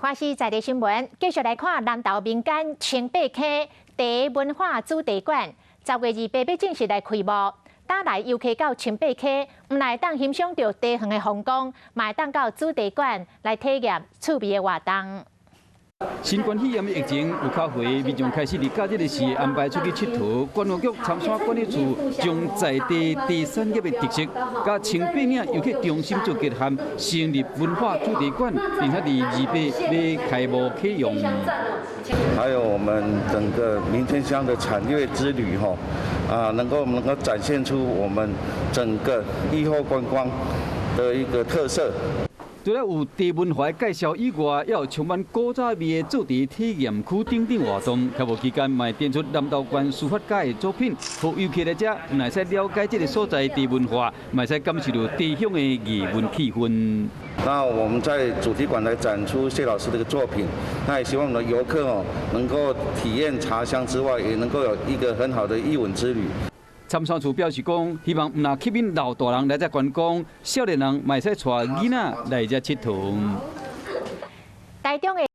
華視在地新聞，繼續來看南投民間清白溪茶文化主題館，10月28欲正式來開幕。搭來遊客到清白溪，毋但會當欣賞著茶園的風光，嘛會當到主題館來體驗趣味的活動。新冠肺炎疫情有較回，民眾開始佇假日的時安排出去𨑨迌。觀光局參山管理處將在地茶產業的特色，佮清白嶺遊客中心做結合，成立文化主題館，並且佇28欲開幕啟用。還有我們整個民間鄉的產業之旅，吼，啊，能夠展現出我們整個疫後觀光的一個特色。除了有茶文化介紹以外，也有充滿古早味的做茶體驗區等等活動。開幕期間，嘛會展出南投縣書法家的作品，予遊客來遮，毋但會使了解這个所在茶文化，嘛會使感受著茶鄉的藝文氣氛。那我們在主題館來展出謝老師這個作品，那也希望我們的遊客哦，能夠體驗茶香之外，也能夠有一個很好的藝文之旅。參山處表示講，希望毋但吸引老大人來遮觀光，少年人嘛會使帶囡仔來遮𨑨迌。台中的。